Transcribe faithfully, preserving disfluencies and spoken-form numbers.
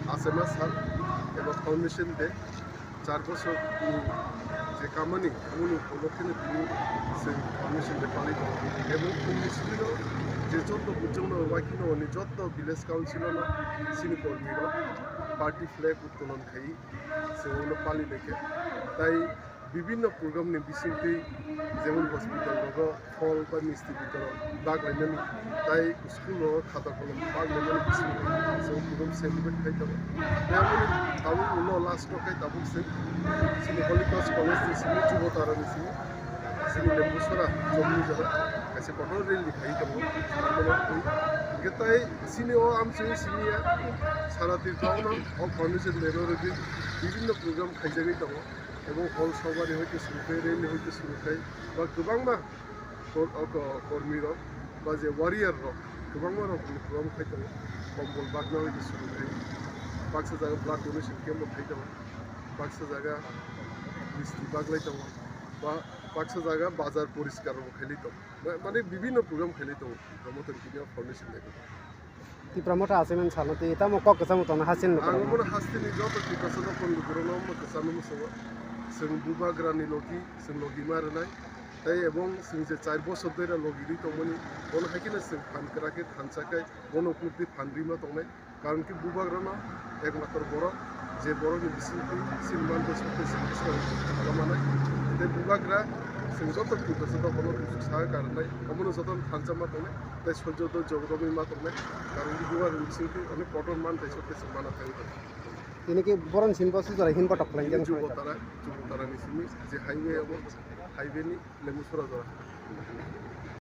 Asema sal eba foundation day, char bosor ni je kamani, amoni upolokhe no tini chwng foundation day palai tongo. Ebo chwngni simi no je joto bujong no waikhe no ni joto village council no sini kormi rok party flag uttolon khai chwng no pali lekhe. Tai bibinno program ni bisingtwi, jemon hospital rogo phol ba misti bitorok bag lainani, tai school rogo khata kolom bag lainani bisingtwi chwng program celebrate khai tongo. Tei aboni tabuk ulo last o khai tabuk se chini Holy Cross College ni simi Jubotara ni simi chini Lembusora chowk ni jora kaisa kotor rally khai tongo. Hingke tai chini o amchini simi ya sara Tripura o no o foundation day no rwgwi bibinno program khaijagwi tongo. Ebong hol sobani hoite suru khai, rally hoite suru khai, ba kwbangma kor-, o ko-, kormi rok, ba je warrior rok, kwbangma rok ni program khai tongo. Kombol bagna hoite suru khai, baksa jaga blood donation camp bo khai tongo, baksa jaga misti baglai tongo, ba baksa jaga bazar poriskar bo khailai tongo. Ma-, mane bibinno program khailai tongo, Promoter Junior Foundation level. Tipra Motha Achievement Salno tei tamo kok kwchangma tongna hasil nukho. Ang omono hasteni joto Tiprasa no kon lukurokno omo kwchangma muchungo. Chwng Bubagrani logi, chwng logi ma rwnai. Tei ebong chwng je char bosor dera logi ri tongmani, bono hai kheno chwng phan kwrak khe thansa khai, bono kwrwtwi phan rima tongnai. Karon khe Bubagrano ekmatro borok, je borokni bisingtwi chini manto sokhe chini bwskango thangma manai. Tei Bubagra chwng joto Tiprasa dophano buchuk sa karwnai, omono jotono thansa ma tongnai. Tei soijo do jogdogwi ma tongnai, karon khe Bubagrani bisingtwi onek kotor man tei sokhe chwng mana thangwi tongo. Tini khe boroni simi bo sujora hin botok khlaingjak. Jubo tara, Jubo tarani simi je highway abo, highway ni Lembusora jora.